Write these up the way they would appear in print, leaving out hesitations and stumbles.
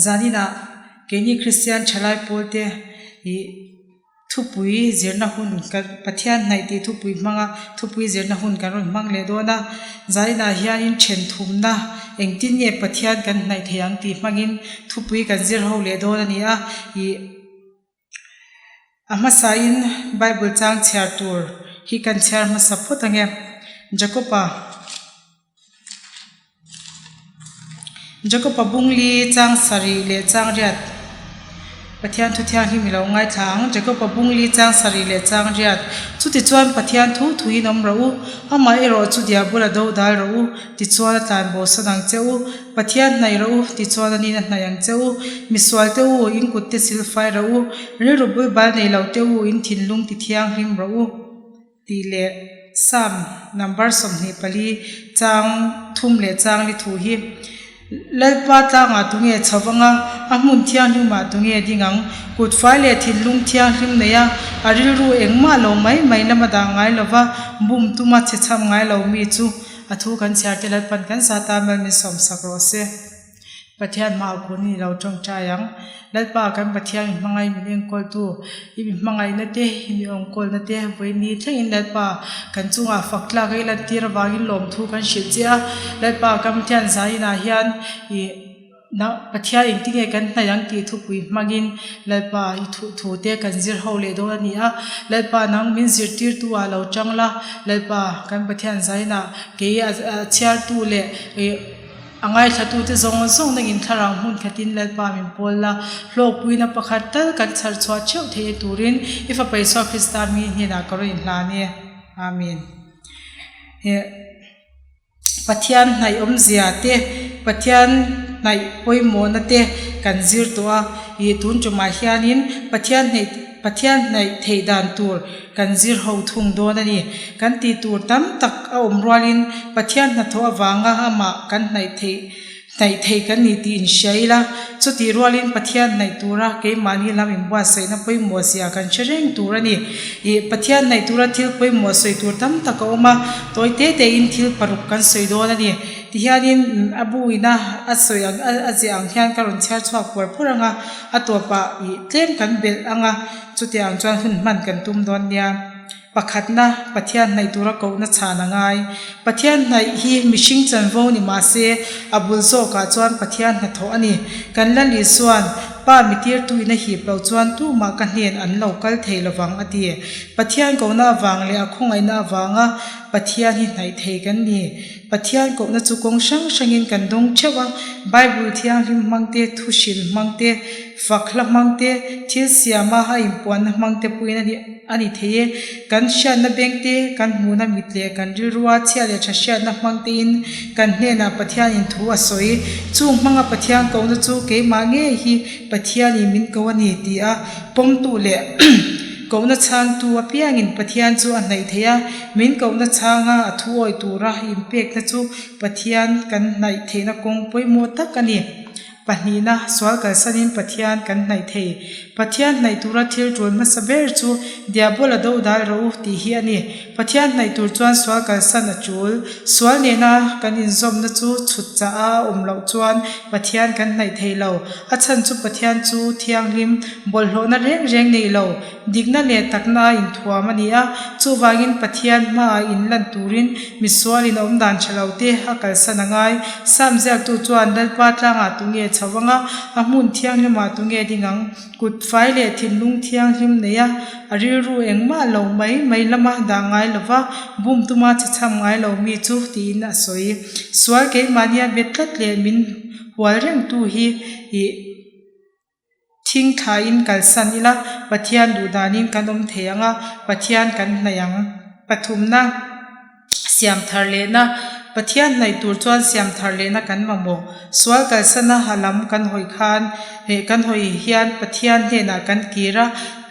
Zaninah keini Kristian thalai pawlte ih thupui zirna hun kan Pathian hnaih tih thupui hmanga thupui zirna hun kan rawn hmang leh dawn a. Zaninah hianin then thumna engtin nge Pathian kan hnaih thei ang tih hmangin thupui kan zir ho leh dawn a ni a ih. A hmasain Bible chang chhiar tur hi kan chhiar hmasa phawt ang e. Jakob-a Jakob-a bungli chang sarih leh chang riat Pathian thu thianghlim i lo ngaithla ang. Jakob-a bungli chang sarih leh chang riat Chutichuan Pathian thu thuin awm rawh u, amah erawh chu diabul a do dal rawh u, tichuan a tlan bosan ang che u. Pathian hnaih rawh u, tichuan a nin a hnaih ang che u. Misual te u, in kut te sil fai rawh u. Rilru bul bal nei lo te u, in thinlung ti thianghlim rawh u, tih leh Psalm number 24 chang thum leh chang li thu hi, Lalpa tlangah tunge chho vang a, a hmun thianghlimah tunge ding ang? Kut fai leh thinlung thianghlim nei a, a rilru engmah lo mai mai lama dah ngai lova, bum tuma chhe chham ngai lo mi chu A thu kan chhiar te Lalpan kan za ta mal min sawmsak rawh se. Pathian hma a kun i lo tawngtai ang. Lalpa kan Pathian i hmangaih min enkawltu, i mi hmangaihna te, i mi awngkawlna te vawiin thlengin Lalpa kan chungah fak tlak a i lantir avangin lawmthu kan hrilh che a. Lalpa kan Pathian zainah hian i. Pathian engtinge kan hnaih ang tih thupui hmangin Lalpa i thuh thu te kan zir ho leh dawn a ni a. Lalpa nang min zirtirtu ah lo chang la, Lalpa kan Pathian zainah kei a chhiartu leh a ngaithlatu te zawng zawng nangin thlarau hmun khatin Lalpa min pawl la, hlawkpuina pakhat tal kan chhar chhuah theuh theih turin i Fapa Isua Krista mi hnenah ka rawn inhlan e. Amen. Pathian hnaih awmzia te, Pathian hnaih pawimawhna te kan zir tawh a, ih tun tumah hianin Pathian hnaih Pathian hnaih theih dan tur kan zir ho thung dawn a ni. Kan tih tur tam tak a awm rualin Pathian hnathawh avanga amah kan hnaih theih Hnaih theih kan ni tih inhria ila, chutih rualin Pathian hnaih tura keimahni lam inbuatsaihna pawimawh zia kan hre reng tur a ni. Ih, Pathian hnaih tura thil pawimawh sawi tur tam tak a awm a, tawi te tein thil paruk kan sawi dawn a ni. Tihianin a bu ina a sawi ang a ziah ang hian ka rawn chhiar chhuak pur pur ang a, a tawpah ih tlem kan belh ang a, chutiang chuan hun hman kan tum dawn nia. Pakhatna, Pathian hnaih tura kohna chhan a ngai. Pathian hnaih hi mihring chanvo ni mah se, a bul zawkah chuan Pathian hnathawh a ni. Kan Lal Isuan, Pa mi tirtuin a hip loh chuan tumah ka hnen an lo kal thei lovang a ti. Pathian kohna avang leh a khawngaihna avanga Pathian hi hnaih thei kan ni. Pathian kohna chu kawng hrang hrangin kan dawng theuh a, Bible thianghlim hmang te, thuhrilh hmang te, fak hla hmang te, thil siama a inpuanna hmang te pawhin a ni a ni thei e. Kan hriatna beng te, kan hmuhna mit leh kan rilrua chhia leh tha hriatna hmang tein kan hnenah Pathianin thu a sawi. Chung hmanga Pathian kohna chu keimah ngei hi Pathianin min ko a ni ti a pawmtu leh kohna chhangtu apiangin Pathian chu a hnaih thei a, min kohna chhanga a thu awih tura inpekna chu Pathian kan hnaih theihna kawng pawimawh tak a ni. Pahnihna, sual kalsanin Pathian kan hnaih thei. Pathian hnaih tura thil tul hmasa ber chu Diabola do dal rawh u tih hi a ni. Pathian hnaih tur chuan sual kalsan a tul. Sual nena kan inzawmna chu chhut chah a awm loh chuan Pathian kan hnaih thei lo. A chhan chu Pathian chu thianghlim, bawlhhlawhna reng reng nei lo, dikna leh takna a inthuam a ni a. Chuvangin Pathian hmaah inlan turin misualin a awmdan tha lo te a kalsan a ngai. Sam ziaktu chuan Lalpa tlangah tunge chho anga, a hmun thianghlimah tunge ding ang? Kut fai leh thinlung thianghlim nei a, a rilru engmah lo mai mai lama dah ngai lova, bum tuma che chham ngai lo mi chu tiin a sawi. Sual keimahnia bet tlat leh min hual rengtu hi ih thing thlain kalsan ila, Pathian duh danin kan awm thei ang a, Pathian kan hnaih ang. Pathumna. Siam thar lehna, Pathian hnaih tur chuan siam thar lehna kan mamawh. Sual kalsana ha lam kan hawi khan heh kan hawi hian Pathian hnenah kan kir a,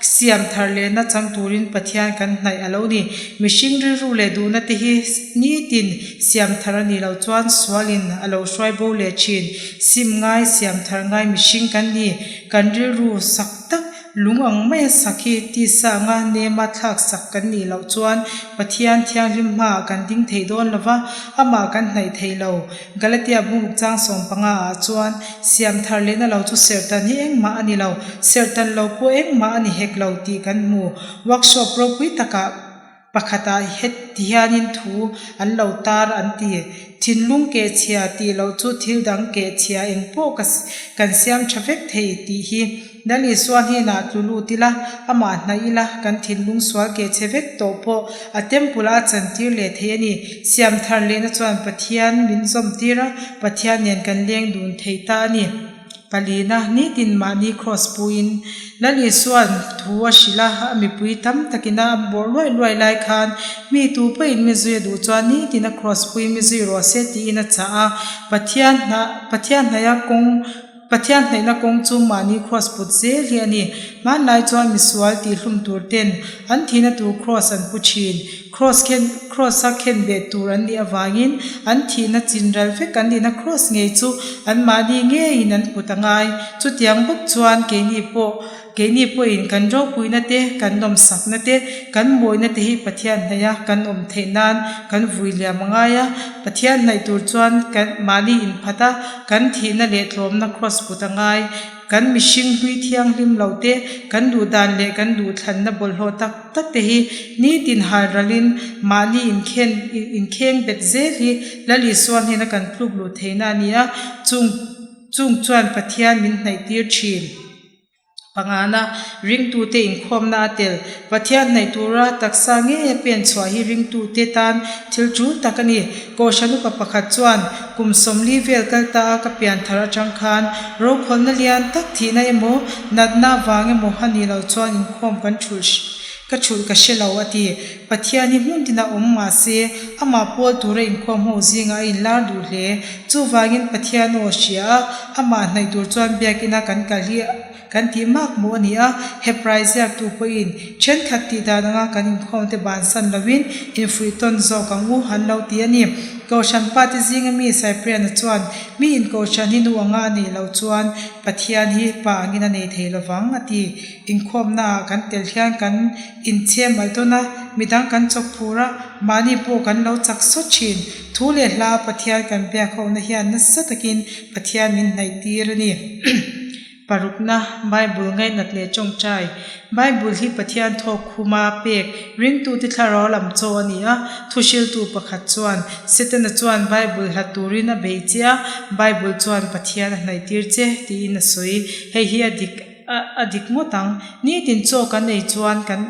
siam thar lehna chang turin Pathian kan hnaih a lo ni. Mihring rilru leh duhna te hi nitin siam thar a nih loh chuan sualin a lo hruai bo leh thin. Sim ngai, siam thar ngai mihring kan ni. Kan rilru sak tak. Lung ang maia sak hi tisa anga nema thlak sak kan nih loh chuan Pathian thianghlim hmaah kan ding thei dawn lo va, amah kan hnaih thei lo. Galatia bung chang 15 ah chuan siam thar lehna lo chu serhtan hi engmah a ni lo, serhtan lo pawh engmah a ni hek lo tih kan hmu. Workshop ropui takah pakhatah heti hianin thu an lo tar an ti. Thinlung kehchhia tih loh chu thil dang kehchhia engpawh ka kan siam tha vek thei tih hi Lal Isua hnenah tlu lut ila, amah hnaih ila, kan thinlung sual kehchhe vek tawh pawh a temple a chantir leh thei a ni. Siam thar lehna chuan Pathian min zawm tir a, Pathian nen kan leng dun thei ta a ni. Palina, nitin mahni kraws puiin Lal Isua'n thu a hrilh a, a mipui tam takin a bawrh luai luai lai khan mi tu pawhin mi zui a duh chuan nitin a kraws puiin mi zui rawh se tiin a chah a. Pathian Pathian hnaia kawng Pathian hnaihna kawng chu mahni kraws put zel hi a ni. Hmanlai chuan misual tihhlum tur ten an thihna tur kraws an pu thin. Kraws khen kraws a khen beh tur an nih avangin an thihna chinral vek an nihna kraws ngei chu anmahni ngeiin an put a ngai. Chutiang bawk chuan keini pawh keini pawhin kan ropuina te, kan nawmsakna te, kan mawina te hi Pathian hnaih a kan awm theih nan kan vui liam a ngai a. Pathian hnaih tur chuan kan mahni inphat a, kan thihna leh tlawmna kraws put a ngai. Kan mihring hlui thianghlim lo te, kan duh dan leh kan duhthlanna bawlhhlawh tak tak te hi nitin hal ralin mahni inkhen inkheng bet zel hi Lal Isua hnena kan tluk luh theihna a ni a, chung chung chuan Pathian min hnaih tir thin. Pangana, ringtute inkhawmna a tel. Pathian hnaih tura taksa ngeia pen chhuah hi ringtute tan thil tul tak a ni. Kohhran upa pakhat chuan, Kum 40 vel kal ta a ka pian thar atang khan rokhawlhna lian tak thihna emaw, natna vang emaw a nih loh chuan inkhawm kan thulh ka thulh ka hre lo, a ti. Pathian hi hmun tina awm mah se, amah pawl tura inkhawm ho zingah a inlar duh hle. Chuvangin Pathian aw hria a, amah hnaih tur chuan biakina kan kal hi kan tih mak maw a ni a, Hebrai ziaktu pawhin thenkhat tih dan anga kan inkhawmte bansan lovin infuih tawn zawk ang u an lo ti a ni. Kohhran pate zinga mi Cyprian-a chuan mi inkohhran hi nu anga a neih loh chuan Pathian hi pa angin a nei thei lovang a ti. Inkhawmnaah kan tel hian kan inchhem alh tawn a, midang kan chawk phur a, mahni pawh kan lo chak sawt thin. Thu leh hla Pathian kan biak hohna hian nasa takin Pathian min hnaih tir a ni. Parukna, Bible ngainat leh tawngtai. Bible hi Pathian thawk khuma pek ringtute thlarau lam chaw a ni a. Thuhriltu pakhat chuan, Setana chuan Bible hlat turin a bei che a, Bible chuan Pathian a hnaihtir che, tiin a sawi. Hei hi a dik a dik ngawt ang. Nitin chaw kan ei chuan kan.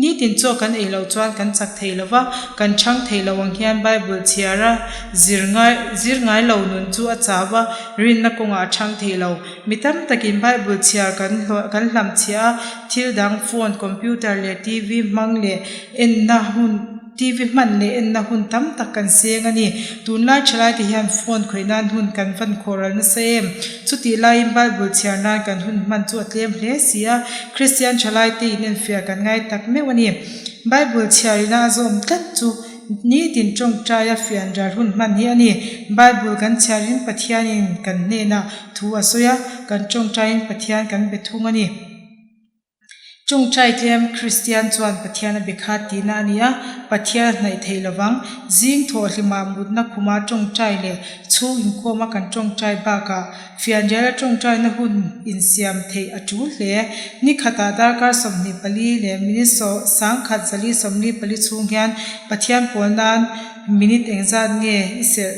Nitin chaw kan ei loh chuan kan chak thei lo va, kan chhang thei lo ang hian Bible chhiar a zir ngai zir ngai lo nun chu a chau a, rinna kawngah a chhang thei lo. Mi tam takin Bible chhiar kan kan hlamchhiah a, thil dang phone, computer leh TV hmang leh enna hun TV hman leh enna hun tam tak kan seng a ni. Tunlai thalaite hian phone khawih nan hun kan van khawh ral nasa em? Chutih laiin Bible chhiar nan kan hun hman chu a tlem hle si a, Kristian thalaite inenfiah kan ngai tak meuh a ni. Bible chhiarina a zawm tlat chu nitin tawngtaia fian ral hun hman hi a ni. Bible kan chhiarin Pathianin kan hnenah thu a sawi a, kan tawngtaiin Pathian kan be thung a ni. Tawngtai tlem Kristian chuan Pathian a be kha tihna a ni a, Pathian a hnaih thei lovang. Zing thawh hlimah mutna khuma tawngtai leh chhung inkhawma kan tawngtai bakah fianriala tawngtaina hun insiam theih a tul hle. Ni khatah darkar 24 leh minute 1144 chhung hian Pathian pawl nan minute engzat nge i serh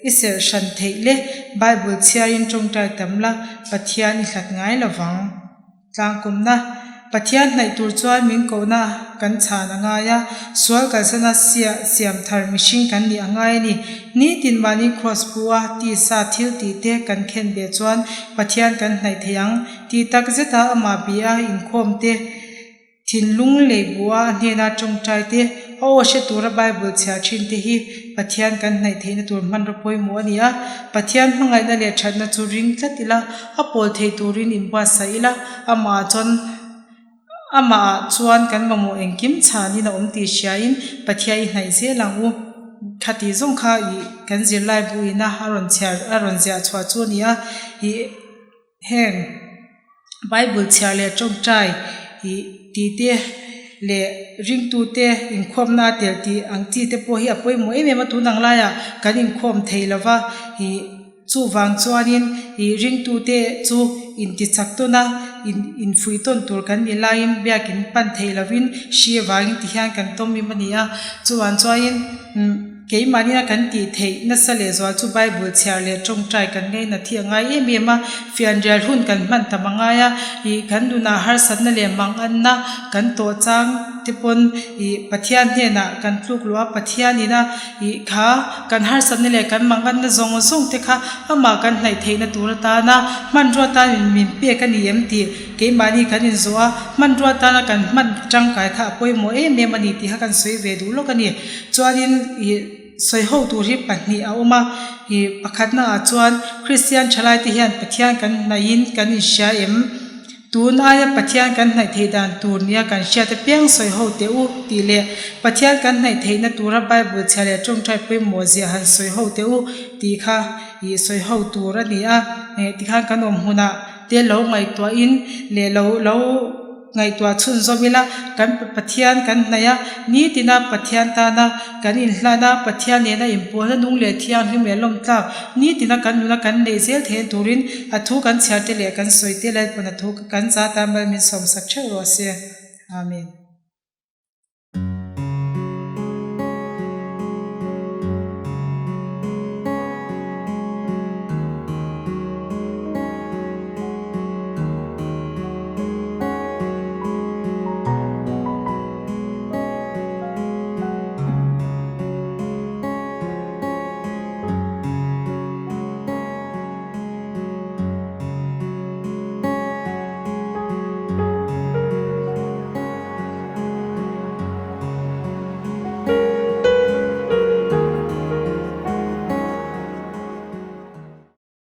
i serh hran theih le? Bible chhiarin tawngtai tam la, Pathian i hlat ngai lovang. Tlangkawmna, Pathian hnaih tur chuan min kohna kan chhan a ngai a, sual kalsana siah siam thar mihring kan nih a ngai a ni. Nitin mahni kraws pu a, tisa thil tih te kan khen ve chuan Pathian kan hnaih thei ang tih tak zeta amah bia inkhawm te, thinlung lei buh a a hnena tawngtai te, A aw hre tura Bible chhiah thin te hi Pathian kan hnaih theihna tur hmanraw pawimawh a ni a. Pathian hmangaihna leh thatna chu ring tlat ila, a pawl theih turin inbuatsaih ila, amah chuan amah ah chuan kan mamawh engkim chhanin a awm tih hriain Pathian i hnaih zel ang u. Khatih zawng kha ih kan zirlai buina a rawn chhiar a rawn ziah chhuah chu a ni a. Ih heng. Bible chhiar leh tawngtai ih tih te leh ringtute inkhawmna a tel tih ang chi te pawh hi a pawimawh em em a tun ang laiah kan inkhawm thei lo va ih chuvang chuanin ih ringtute chu intichak tawn a in infuih tawn tur kan nih laiin biakin pan theih lovin hri avangin ti hian kan tawm im a ni a chuvang chuanin umm. Keimahnia kan tih theih nasa leh zual chu Bible chhiar leh tawngtai kan ngainat hi a ngai em em a, fianrial hun kan hman tam a ngai a, ih kan nunah harsatna leh manganna kan tawh chang te pawn ih Pathian hnenah kan tluk luh a, Pathianin a ih kha kan harsatna leh kan manganna zawng zawng te kha amah kan hnaih theihna tur atana hmanrua tan min pek a ni em tih keimahni kan inzawh a, hmanrua atana kan hman tangkai kha a pawimawh em em a ni tih kha kan sawi ve duh lawk a ni. Chuanin ih sawi ho tur hi pahnih a awm a, ih pakhatna ah chuan Kristian thalai te hian Pathian kan hnaihin kan inhria em? Tun aia Pathian kan hnaih theih dan tur nia kan hriat apiang sawi ho teh u tih leh Pathian kan hnaih theihna tura Bible chhia leh tawngtai pawimawh ziah han sawi ho teh u tih kha ih sawi ho tur a ni a, tikhan kan awm hmunah te lo ngaihtuahin leh lo lo. Ngaihtuah chhunzawm ila, kan Pathian kan hnaih a, nitina Pathian tana kan inhlan a, Pathian nena inpawlna nung leh thianghlim leh lawmtlak nitina kan nuna kan neih zel theihna turin a thu kan chhiar te leh kan sawi te Lalpawn a thu kan za tan mal min sawmsak theuh rawh se. Amen.